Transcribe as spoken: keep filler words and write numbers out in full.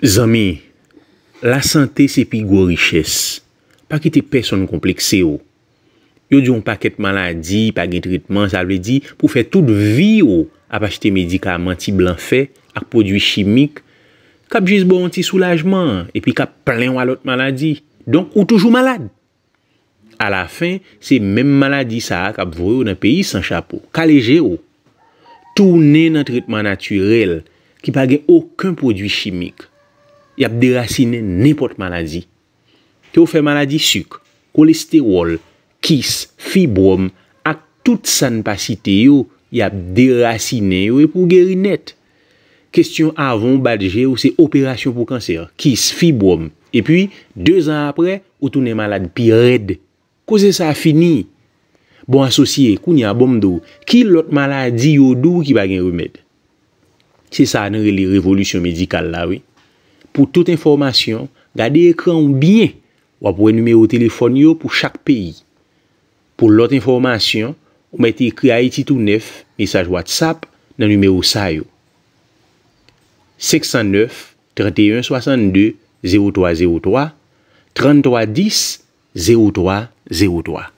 Zanmi, lasante se pi gwo richès. Pa kite pèsonn konplekse w. Yo di yon pakèt maladi pa gen tretman, sa vle di pou fè tout vi w ap achte medikaman ti blan fè ak pwodui chimik k ap jis ba w yon ti soulajman epi k ap plen w a lòt maladi. Donk, ou toujou malad. Alafen, se menm maladi sa a k ap voye w nan peyi san chapo. Kale je w. Tounen nan tretman natirèl ki pa gen okenn pwodui chimik. Y ap derasinen nenpòt maladi. Ke w fè maladi sik, kolestewòl, kis, fibwòm ak tout sa n pa site yo, y ap derasinen yo epi w geri nèt. Kesyon avan w bat je w se operasyon pou kansè, kis, fibwòm. Epi, de zan apre, ou tounen malad pi rèd. Koze sa a fini. Bon, asosye, kounye a, bon, m di w, ki lòt maladi yo di w ki pa gen remèd? Se sa a nou rele revolisyon medikal la, wi. Pou tout enfòmasyon, gade ekran w byen. W ap wè nimewo telefòn yo pou chak peyi. Pou lòt enfòmasyon, ou mèt ekri Ayiti Tou Nèf, mesaj WhatsApp, nan nimewo sa yo: senk san nèf, trannteyen swasannde, zewo twa zewo twa, tranntwa dis, zewo twa zewo twa.